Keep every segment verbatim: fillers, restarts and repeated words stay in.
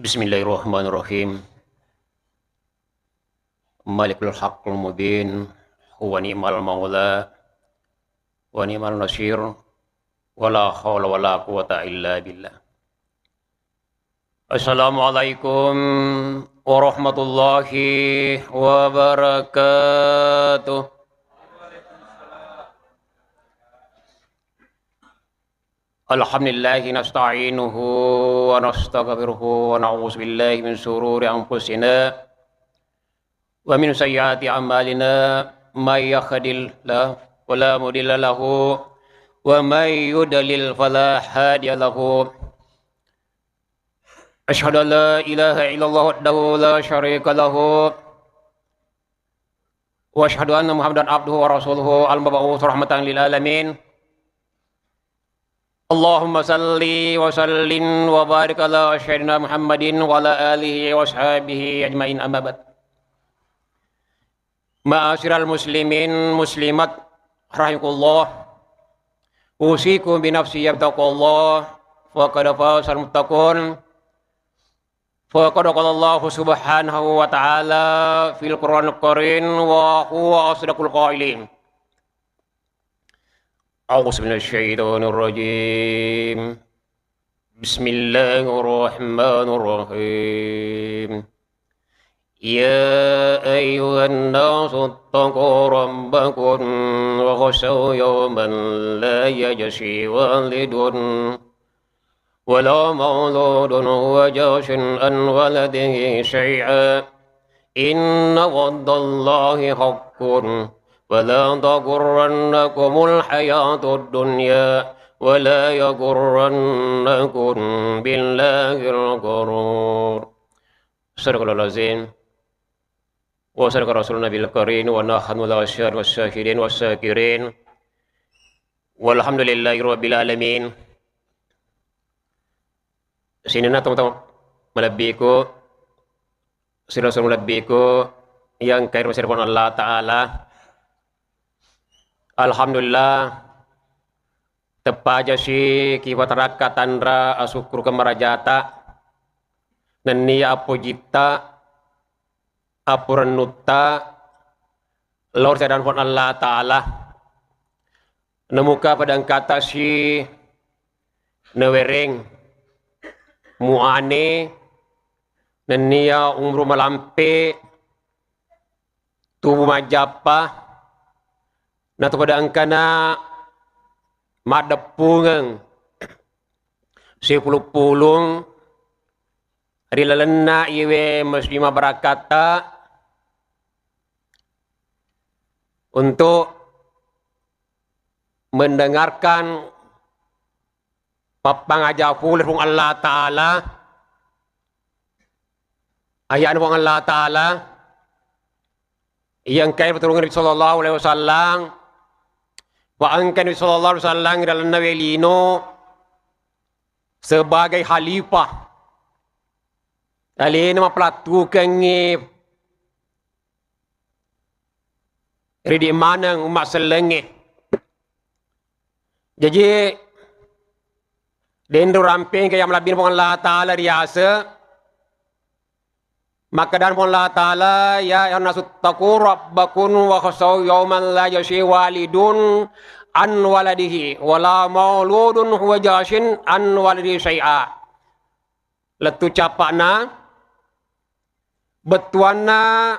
Bismillahirrahmanirrahim. Malikul haqqul mubin, huwa ni'mal maula, wa ni'mal nasir, wa la haula wa la quwwata illa billah. Assalamualaikum warahmatullahi wabarakatuh. Alhamdulillahi nasta'inuhu wa nastaghfiruhu wa na'udzu billahi min syururi anfusina wa min sayyiati a'malina. May yahdihillahu fala mudilla lahu wa may yudlil fala hadiya lahu. Asyhadu an la ilaha illallah wahdahu la syarika lahu wa asyhadu anna Muhammadan abduhu wa rasuluhu al-mab'uts rahmatan lil alamin. Allahumma salli wa sallim wa barik ala sayyidina Muhammadin wa ala alihi wa sahbihi ajmain, amma ba'd. Ma'asyiral muslimin muslimat rahimakumullah. Usikum bi nafsi ya taqwallah. Faqad fazal muttaqun. Faqad qala Allahu subhanahu wa ta'ala fil Qur'anil Karim wa huwa asdaqul qailin. A'udzu minasyaitonir rajim. Bismillahirrahmanirrahim. Ya ayyuhan nasu ittaqu rabbakum wa khasyau yawman la yajzi walidun ولا مولود هو جاز عن ولده شيئا إن وعد الله حق فلا تغرنكم الحياة الدنيا ولا يغرنكم بالله الغرور. صدق الله العظيم. وصدق رسول النبي الكريم ونحن الأشهاد والشاهدين والشاكرين والحمد لله رب العالمين. Sininna tomatoa malebbiku, siro-siro malebbiku yang kairo sirpon Allah Ta'ala. Alhamdulillah, teppaja si kipatarakka tanra asukkurukeng marajata nennia appojitta, appurennutta lao ri sadang Puang Allah Ta'ala. Namuka pada engkata si nawereng muane nennia umru malampe, tubu majjappa, natu pada engkana maddeppungeng sipulung-pulung ri lalenna iwe masjid mabarakatta untuk mendengarkan pappangaja pole Puang Allah Ta'ala, aya'na Puang Allah Ta'ala, iya engkae paturungenna Nabi sallallahu alaihi wasallam, pa engka Nabi sallallahu alaihi wasallam ri lalenna wae lino sebagai khalifah. Alena mappalattukengngi ridi maneng umma sellengnge. Jaji, denro rampengke iya malabbina Puang Allah Ta'ala riaseng, makkedana Puang Allah Ta'ala, "Ya ayyuhan nasu ittaqu rabbakum wa khasyau yauman la yajzi walidun an waladihi wa la mauludun huwa jazin an waladihi syai'a." Lettu cappa'na, bettuanna,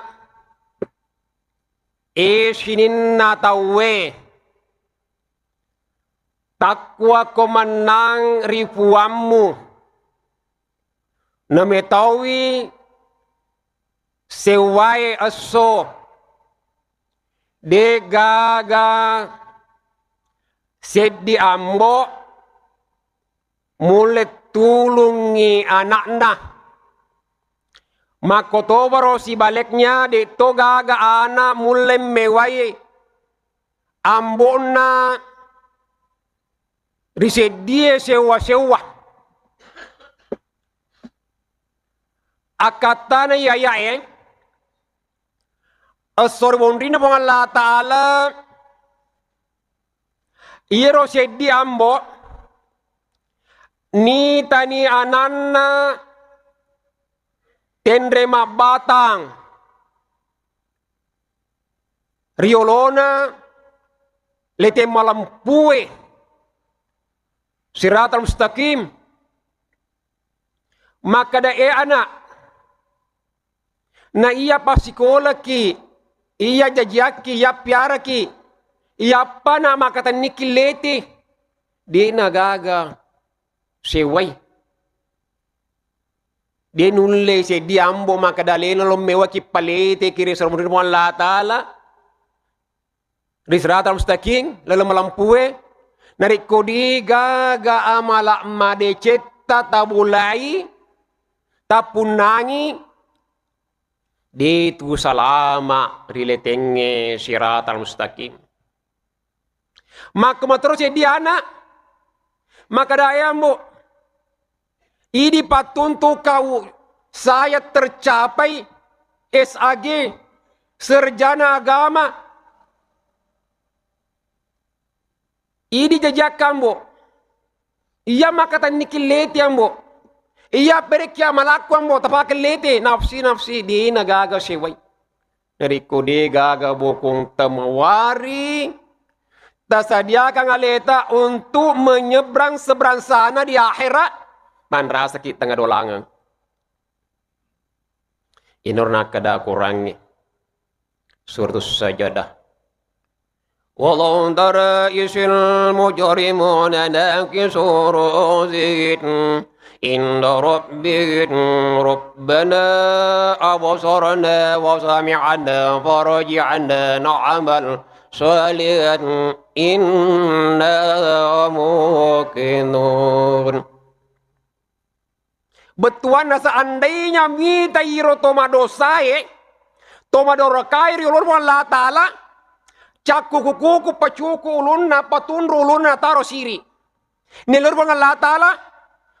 e sininna tauwe, takkuwako mennang ri Puammu, nametaui sewwae esso, de gaga seddi ambo mulle tulungngi ana'na. Makkotobaro sibaliknya, de'to gaga ana mulle mewai ambo'na ri seddie sewwa-sewwa. Akkattana iyayae, esso ri monrinna Puang Allah Ta'ala, iyaro seddi ambo nitani ananna tenre mabbatang ri olona lete malempue siratal mustaqim. Makkeda, "E ana', na iya passikolaki, iya jajiakki, iya piaraki, iya appana makatenniki lete, de'na gaga sewai." De' nulle seddi ambo makkeda alena lo mewaki paleteki ri suramurini Puang Allah Ta'ala, ri siratal mustaqim, laleng malempue, narekko de' gaga amala madecetta tabolai, tapunnangi, de' tu salama ri letengnge siratal mustaqim. Makko matoro seddi ana', makkeda, "E ambo, idi pattuntu kau saya tercapai S A G, sarjana agama. Idi jajiakka ambo. Iya makatenniki lete ambo. Iya perekki amalakku ambo, tapake lete, nafsi-nafsi, de'na gaga sewai." Narekko de' gaga bokongta mawari, tasadiakan aleta untuk menyeberang seberang sana di akhirat, manrasaki tengnga dolangeng. Inor nakkeda Qurangnge, Suratus Sajadah. ولو ترى إذ المجرمون ناكسو رؤوسهم عند ربهم ربنا أبصرنا وسمعنا فارجعنا نعمل صالحا إنا موقنون. Bettuanna, seandainya mita iro to madosae, to madorakae ri olona Puang Allah Ta'ala, cakkuku-kuku, pacuku ulunna, patunru ulunna, taro siri. Nelor Puang Allah Ta'ala,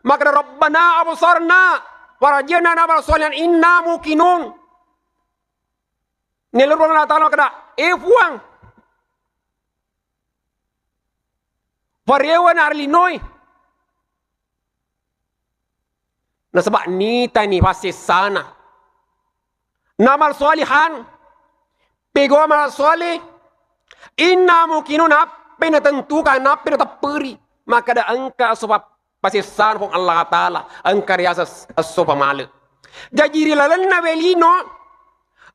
makkeda, "Rabbana absarna, farji'na na'mal shalihan inna muqinun." Nelor Puang Allah Ta'ala makkeda, "E Puang, parewana ri linoe." Nasaba nitani passessana. Na'mal shalihan, pegau amal shaleh, inna muqinun, nappai natentukan, nappai natepperi, makkeda engka esso pa-, passessana Puang Allah Ta'ala, engka riaseng esso pamale. Jaji ri lalenna we lino,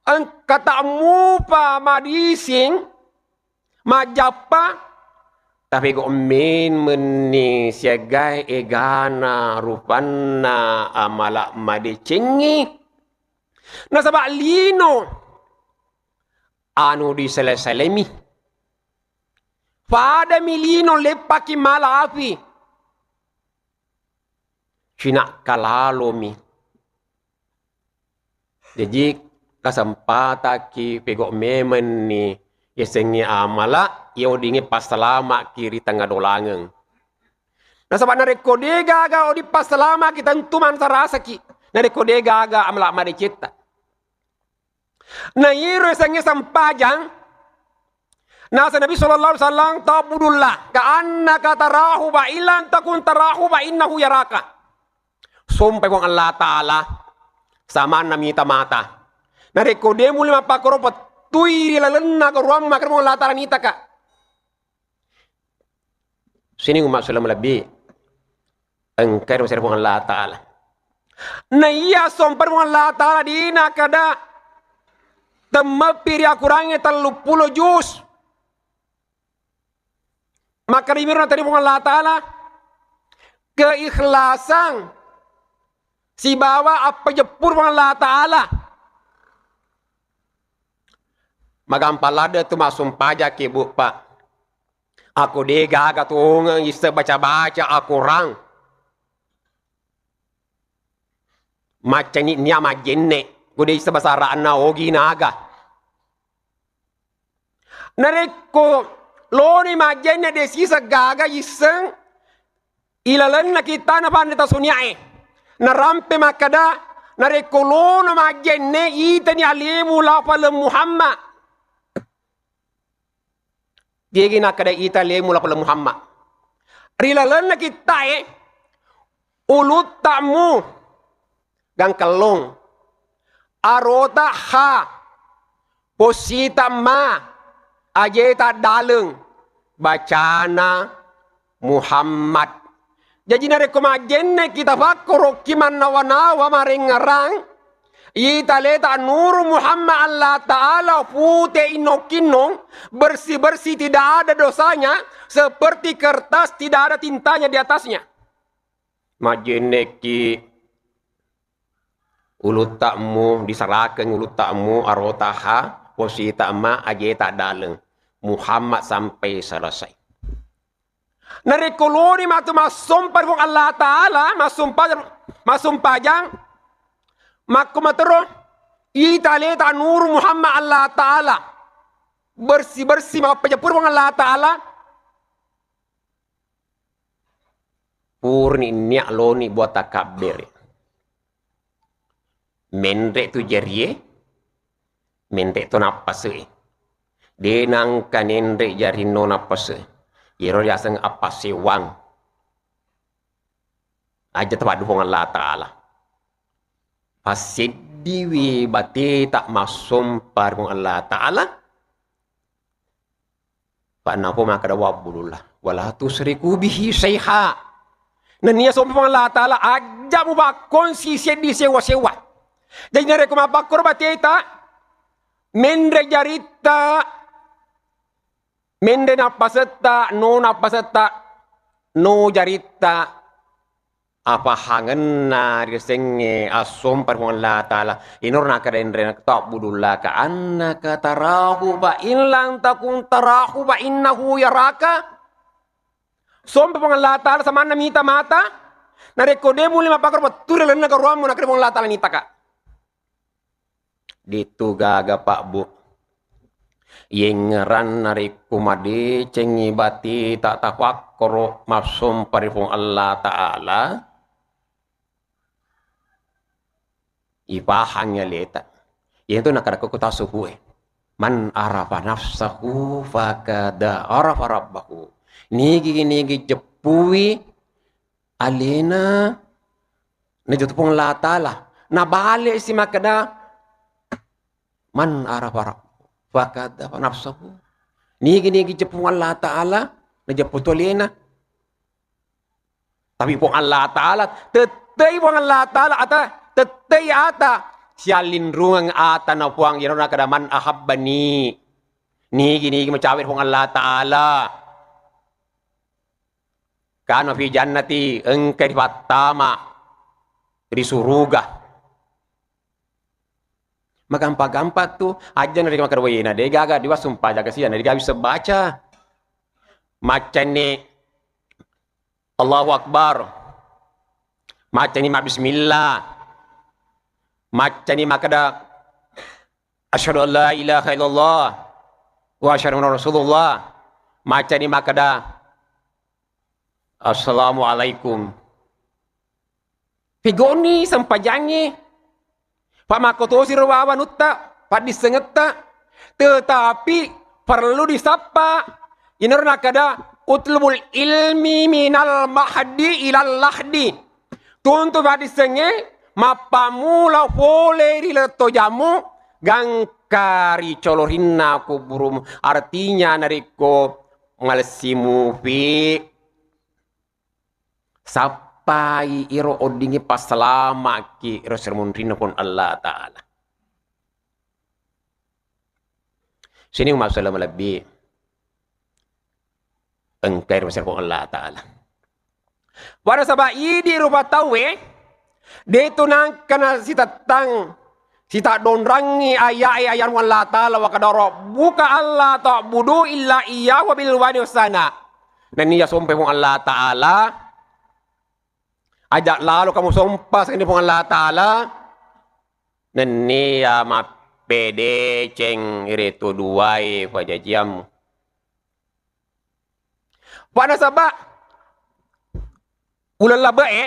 engka ta mupa madising, majjappa, tapegau memmenni siaga egana rupanna amala madecengngi. Nasaba lino anu disele-selemi. Padami lino leppaki mala api. Cinakkalalomi. Jaji, kesempatangki pegau memenni yasengnge amala, iya weddingnge passalama'ki ri tengnga dolangeng. Nasaba narekko de gaga wedding passalama'ki, tentu mansarasaki. Narekko de gaga amala madecetta. Na iyaro yasengnge sempajang, nasa Nabi sallallahu alaihi wasallam, "Ta'budullah ka'annaka tarahu, fa in lam takun tarahu, fa innahu yaraka." Sompai Puang Allah Ta'ala, samanna mita mata. Narekko de mulle mappakkoro, pettui ri lalenna koroammu, makkeda Puang Allah Ta'ala mitaka. Sining umma selleng malebbi. Engkai ro Puang Allah Ta'ala. Na iya sompai Puang Allah Ta'ala dina kada temmeppi ri akurangnge telluppulo juz. Makkedami ro nateri Puang Allah Ta'ala, keikhlasan sibawa appajeppuru Puang Allah Ta'ala. Magampang ladde tu massumpajaki, Bu, Pak. Ako de gaga tongeng isseng baca-baca akorang. Macca ni nia majjenne, ko de isseng basara'na ogi naga. Narekko loni majjenne de siseng gaga isseng ilalenna kittana panre tasuniae. Narampe makkeda, narekko lono majjenne itani alemu lafaleng Muhammad. Diegi nakkeda ita lemu lapala Muhammad. Ri lalenna kittae, ulutta'mu gangkellong, Arota ha, posita ma, ajeta daleng, bacana Muhammad. Jaji narekko majjenneki tafakkoroki mannawa-nawa marengngerang, ita leta nuru Muhammad Allah Ta'ala fute innong-kinnong, bersih-bersih, tidak ada dosanya, seperti kertas tidak ada tintanya di atasnya. Majjenneki ulutta mu, diserakeng ulutta mu, arota ha, posita ma, ajeta daleng. Muhammad sampai selesai. Narekko loni matu massompa ri Puang Allah Ta'ala, massompa-, massompajang, makko matero, ita leta nuru Muhammad Allah Ta'ala, bersih-bersih, mappajang pura Puang Allah Ta'ala, purani nia loni buat takabbere. Menre tu jarie, menre to nappase. De nangka nenre jarinno nappase. Iyaro riaseng appasewang. Aja tapaddu Puang Allah Ta'ala. Passeddiwi bateta massompa ri Puang Allah Ta'ala. Fa napo makkeda, "Wa'budullah, wala tusyriku bihi syaiha." Nennia sompa Puang Allah Ta'ala, aja mupakkongsi seddi sewa-sewa. Jadi narekko mappakkoro bateta, menre jaritta, menre nappasetta, no nappasetta, no jaritta, apahangenna riasengnge assompa ri Puang Allah Ta'ala. Inur nakkeda enrena, "Ta'budullah ka annaka tarahu, fa in lam takun tarahu, fa innahu yaraka." Sompa Puang Allah Ta'ala samanna mita mata, narekko de mulle mappakkoro, wettu ri lalenna karuammu, nakkeda Puang Allah Ta'ala nitaka. Ditu gaga, Pak, Bu. Yengngeranna rekko madecengngi bateta tafakkoro massompa ri Puang Allah Ta'ala, ipahangngi aleta. Iyanatu nakkeda ko tasawufu e, "Man arafa nafsahu faqad arafa rabbahu." Nigi-nigi jeppui alena, najeppui Puang Allah Ta'ala. Nabale si makkeda, "Man arafa rabb-, faqad arafa nafsahu." Nigi-nigi jeppui Puang Allah Ta'ala, najeppu tu alena. Tapi Puang Allah Ta'ala, tettei Puang Allah Ta'ala ata, tettei ata. Siallinrungeng ata na Puang, iyaro nakkeda, "Man ahabbani." Nigi-nigi macawe Puang Allah Ta'ala. Kana fi jannati, engka ripattama ri suruga. Magampa-gampa tu, aja na ri makkeda wena, de gaga diwasumpa jaga sia, na de gaga bisa baca. Maccani Allahu Akbar. Maccani ma bismillah. Maccani makkeda asyhadu an la ilaha illallah wa asyhadu anna rasulullah. Maccani makkeda assalamualaikum. Pegoni sempajangnge. Pamakkotosi ro wawanutta, paddissengetta. Tetapi perlu disappa. Inaro nakkeda, "Utlubul ilmi minal mahdi ilal lahdi." Tuntu paddissengnge, mappammula fole ri letto jammu, gangka ri colorinna kuburumu. Artinya, narekko malessimufi, sappai iro oddingnge passalama'ki ro seri munrinna Puang Allah Ta'ala. Sining masalah malebbi engkai ro seri Puang Allah Ta'ala. Pada saba idi rupa tauwe, detu nangkana sitettang, sitaddonrangngi aya'e, aya'na Allah Ta'ala, wa qada rabbuka alla ta'budu illa iyyahu wa bil walidayni ihsana. Nenniya sompai Puang Allah Ta'ala, aja lalo kamu sompa senni Puang Allah Ta'ala, nenniya mappedeceng ri to duae pajajiammu. Pada saba uleng labe'e,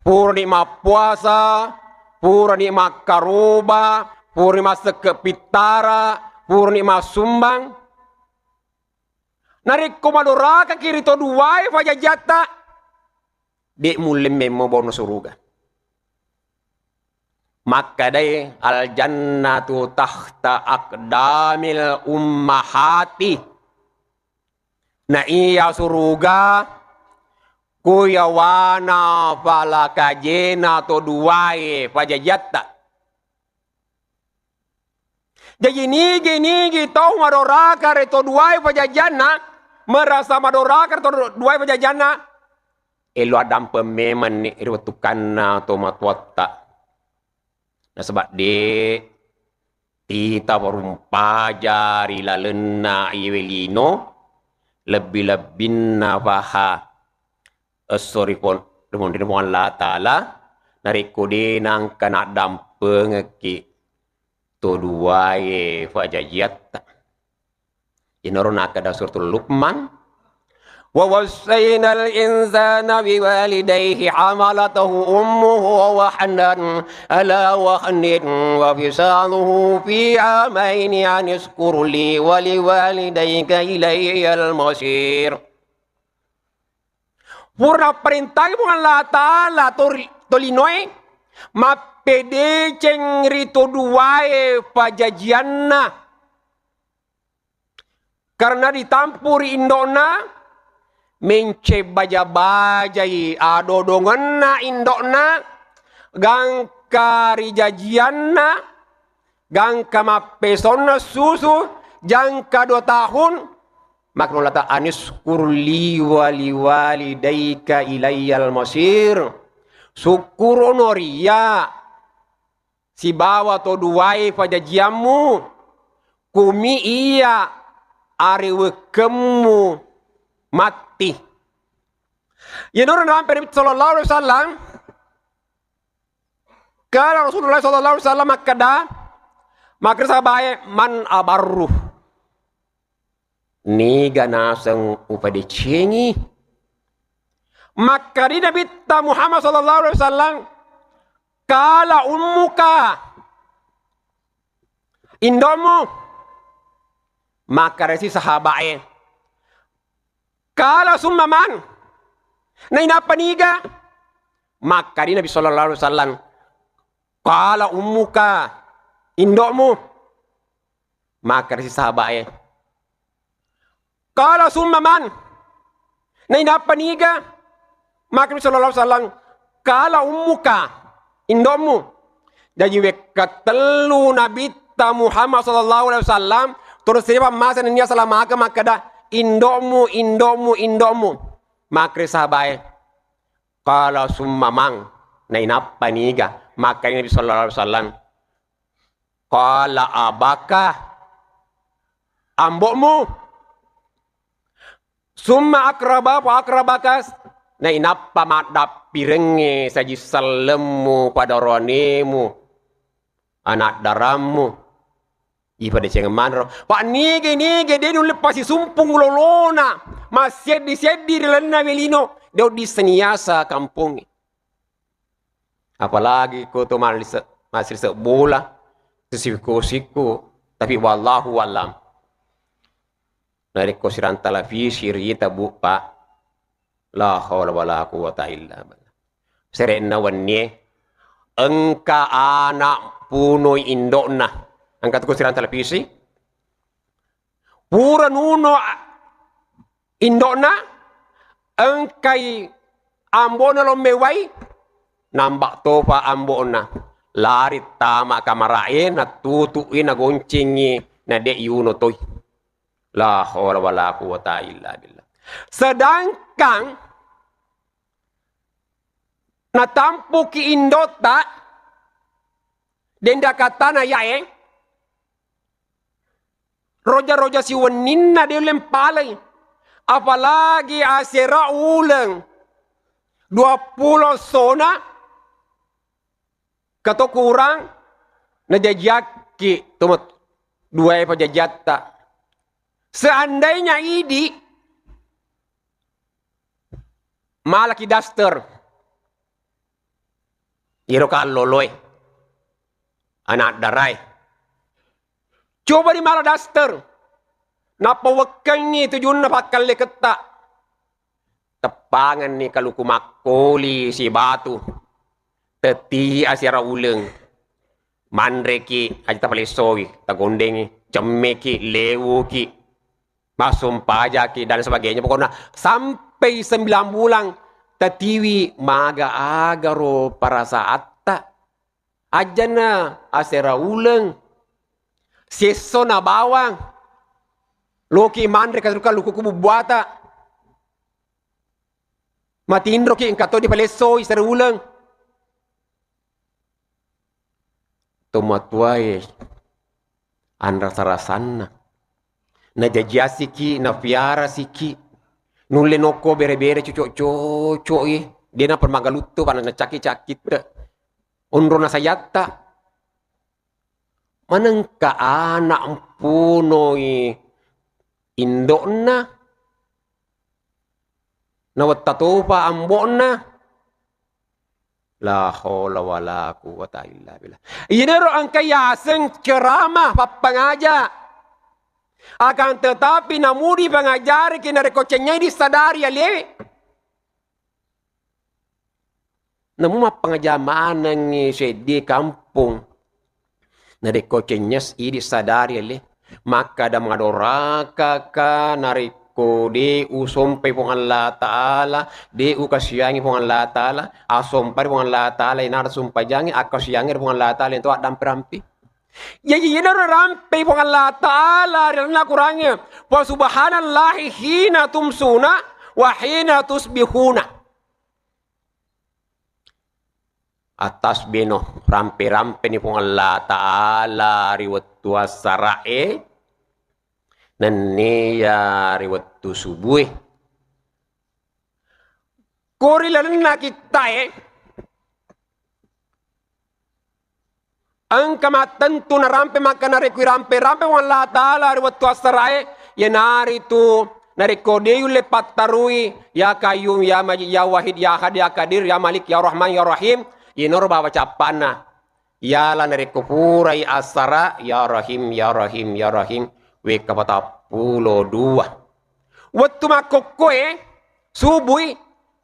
purani mappuasa, purani makkaroba, purani massekke pittara, purani massumbang. Narekko madorakaki ri to duae pajajiatta, de mulle memmo bono suruga. Makkedai, "Al-jannatu tahta aqdamil ummahati." Na iya suruga ku yawana pala kajena to duae pajajiatta. Jaji nigi-nigi tau madoraka ri to duae pajajianna, merasa madoraka ri to duae pajajianna, elo addampeng memenni ri wettukkanna to matoatta. Nasaba de tita parumpaja ri lalenna iwe lino, lebbi-lebbinna paha esso ri pon-, ri monri Puang Allah Ta'ala, narekko de nangka naddampengekki to duae fajajiatta. Inaro nakkeda Suratul Luqman, "Wa wassainal insana biwalidayhi hamalathu ummuhu wahnan ala wahnin wa fisaluhu fi amaini anishkur li wa liwalidayka ilayyal masir." Pura parentang Puang Allah Ta'ala to ri-, to linoe mappedeceng ri to duae pajajianna. Karena ditampu ri indo'na, menceng baja-bajai adodongenna indo'na, gangka rijajianna, gangka mappesonna susu, jangka dua tahun, maknolata, "Anishkur li wa liwalidayka ilayyal masir." Sukkurono ri iya sibawa to duae fajajiammu, kumi iya arewekemmu matti. Iyanaro narampe Nabi sallallahu alaihi wasallam, kala Rasulullah sallallahu alaihi wasallam makkeda, makkeda sahabae, "Man abarru?" Niga naseng upadecengi? Makkeda Nabitta Muhammad sallallahu alaihi wasallam, "Qala ummuka." Indo'mu. Makkedasi sahabae, "Qala summa man?" Nainappa niga? Makkeda Nabi sallallahu alaihi wasallam, "Qala ummuka." Indo'mu. Makkedasi sahabae, "Qala summa man?" Nainappa niga? Makkeda Nabi sallallahu alaihi wasallam, "Qala ummuka." Indo'mu. Jaji wekka tellu Nabitta Muhammad sallallahu alaihi wasallam, terus ripa masa nennia salamaka makkeda, "Indo'mu, indo'mu, indo'mu." Makkeda sahabae, "Qala summa man?" Nainappa niga? Makkeda Nabi sallallahu alaihi wasallam, "Qala abaka." Ambo'mu. "Summa akraba fa akrabaka." Nainappa maddappirengnge saji sellemmu, padaroanemu, anak darammu. Ipadecengeng manro. Pa nige-nige de nulle pasisumpung lolona. Masseddi-seddi ri lalenna welino. De oddisseng niasa kampongnge. Apalagi ko to malise-, masise bola, to sikko-sikko, tapi wallahu alam. Narekko sirang talapisi rita, Bu, Pak, la haula wala quwata illa billah. Serenna wennie, engka anak punoi indo'na. Engka tu ko sirang talapisi, pura nuno a-, indo'na, engkai ambo'na lo mewai, namba topa ambo'na. Lari tama kamara'e, natutu'i, nagoncengi, na de yuno toi. La haula wala quwata illa billah. Sedangkan natampuki indota, denda katana yae, roja-roja siwenninna de ulle mpalai. Apalagi asera uleng dua pulo sona, kato kurang, najajiakki to mat-, duae pajajiatta. Seandainya idi malaki daster, iro kalloloe, anak darae. Coba di mala daster, nappa wekkengngi tujunna pakkalleketta. Teppangenni kaluku makkoli sibatu. Tetti asera uleng. manreki, aja tapalessoi, tagondengi, cemmeki, lewuki, massumpajaki, dan sebagainya. Pokokna sampai sembilan bulan tatiwi maga-agaro parasaatta. Ajana asera uleng, siesso na bawang, loki manre kasurka lukuku bubbuata. Matinroki engka to dipalessoi sera uleng. Tomatuae anrasa-rasanna. Najajiasiki, nafiarasiki. Nulle nokko bere-bere cocok-cocoki. Dena permagaluttu, pada nacakki-cakkitte. Onrona sayatta. Manengka anak mpunoi indokna. Nawetta topa ambo'na. La haula wala quwwata illa billah. Iyanaro engka yaseng ceramah pappangaja. Akan tetapi namudi pangajariki narekko cennyai disadari alewe. Namu mappangaja manengngi seddi kampong. Narekko cennyes idi sadari ale. Makkada madorakaka narekko de usompai Puang Allah Ta'ala, de ukasiangi Puang Allah Ta'ala, asompari Puang Allah Ta'ala, inara sumpajangi, akkasiangi Puang Allah Ta'ala, itu addampe-rampe. Jaji, yenaro rampe Puang Allah Ta'ala ri lalenna Qurangnge, "Fa subhanallahi hina tumsuna wa hina tusbihuna." Attasbihno, rampe-rampeni Puang Allah Ta'ala ri wettu assara'e, nenniya ri wettu subue. Ko ri lalenna kittae, engka mattentu narampe, makkana narekko irampe-rampe Puang Allah Ta'ala ri wettu assarae, iyanaritu narekko de yulle pattarui, ya Qayyum, ya Majid, ya Wahid, ya Ahad, ya Qadir, ya Malik, ya Rahman, ya Rahim, iyanaro baba cappanna. Yala narekko purai assara, ya Rahim, ya Rahim, ya Rahim, wekka patappulo dua. Wettu makkokkoe, subui,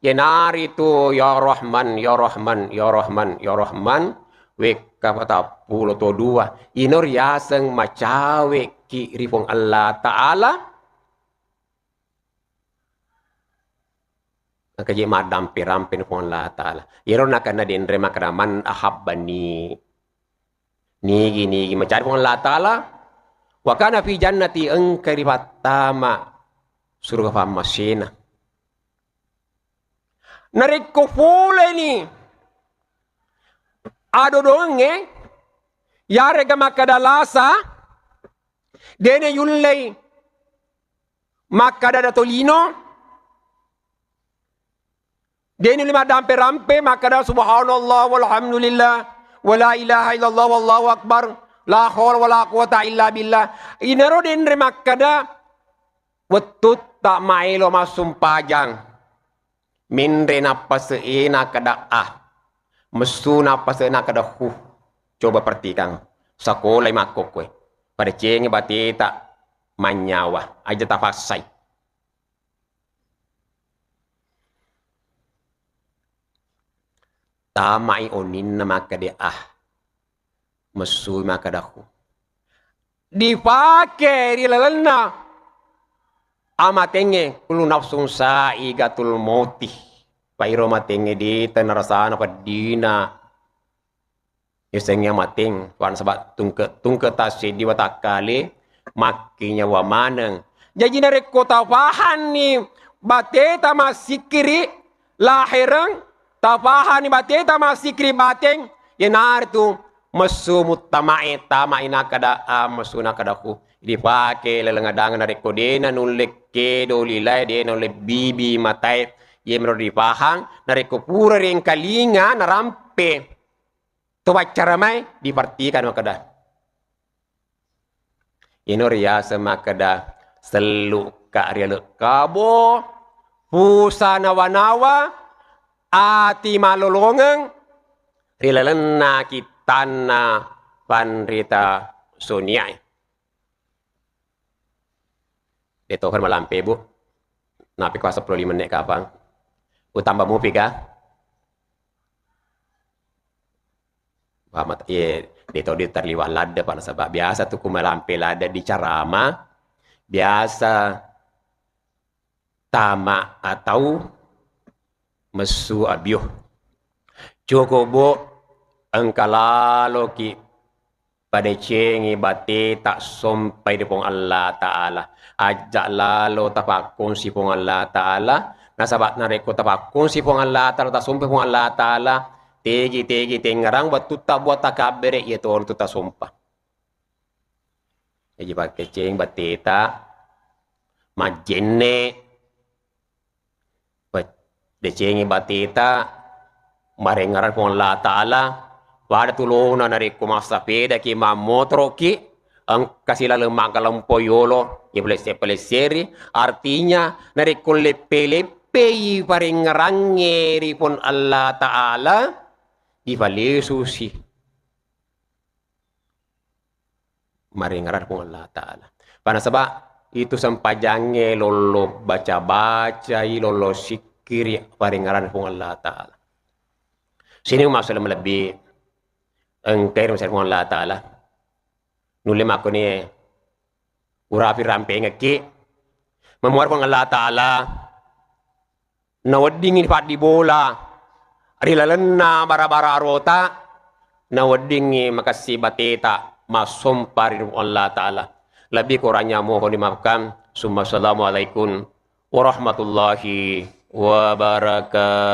iyanaritu ya Rahman, ya Rahman, ya Rahman, ya Rahman, wekka patappulo to dua. Ino riaseng macawekki ri Puang Allah Ta'ala. Engka je maddampe-rampe ni Puang Allah Ta'ala. Iyaro nakenna denre makkeda, "Man ahabbani." Nigi-nigi macari Puang Allah Ta'ala. Wa kana fi jannati, engka ripattama suruga fammasena. Narekko poleni adodongengnge, yarega makkeda lasa, dene yullei makkeda da tolino, deni le maddampe-rampe makkeda subhanallah walhamdulillah wala ilaha illallah wallahu akbar la haula wala quwata illa billah. Inaro denre makkeda wettutta maelo massumpajang. Menre nappase'e nakkeda a, messu nappase'e nakkeda hu. Coba perhatikan, sakolai makkokkoe, padecengi bateta mannyawa, aja tafassai. Tamai oninna makkeda a, messui makkeda hu. Dipake ri lalenna amatengnge, kullu nafsun sa'iqatul mauti. Pairo matengnge de tenarasana peddina. Yasengnge amateng, nasaba tungke, tungke tasseddi watakkale, makkinyawa maneng. Jaji narekko tafahanni bateta massikkiri lahereng, tafahanni bateta massikkiri bateng, iyanaritu messu muttamae, tamai nakkeda a, messu nakkeda hu. Dipake laleng adangenna narekko dena nulle kedo lilae, dena nulle bibi matae, iyamiro dipahang, narekko pura riengkalinga narampe to paccara mai, dipertikan makkeda. Ino riaseng makkeda, sellukka rialeng kabo, pusa nawa-nawa, ati malolongeng, ri lalenna kittanna panrita soniae. De tofer malampe, Bu. Napi ko seppulo lima menit kapang. Utamba mupi ka? Wah, mat-, iye, De' to ditarliwa ladde', Pak, nasaba' biasa tu ku malampe ladde' di carama, biasa tama atau messu abio. Cukup, Bu, engka laloki padecengi bateta sompai ri Puang Allah Ta'ala. Ajja' lalo tapakkongsi Puang Allah Ta'ala, nasaba' narekko tapakkongsi Puang Allah Ta'ala, tasompai Puang Allah Ta'ala, tegi-tegi tengngerang wettutta buat takabbere', iya toro tu tasompa. Jaji pakkeceng bateta, majjenne, decengi bateta, marengngerang Puang Allah Ta'ala. Pada tulona narekko massapedaki, mammotoroki, engka silaleng maggalempo yolo, ya palesse-palesseri. Artinya, narekko leppe-leppei parengngerangnge ri Puang Allah Ta'ala, dipalesusi marengngerang Puang Allah Ta'ala. Pada nasaba' itu sempajangnge lollo baca-bacai, lollo sikkiri' parengngerang Puang Allah Ta'ala. Sining maksud lebbi engkai ri Puang Allah Ta'ala. Nulle makkoni urapi rampengekki. Mamuar Puang Allah Ta'ala. Naweddingngi faddibola ri lalenna bara-bara arota, naweddingngi makessing bateta massompa ri Allah Ta'ala. Lebih kurangnya mohon dimaafkan. Summa assalamualaikum warahmatullahi wabarakatuh.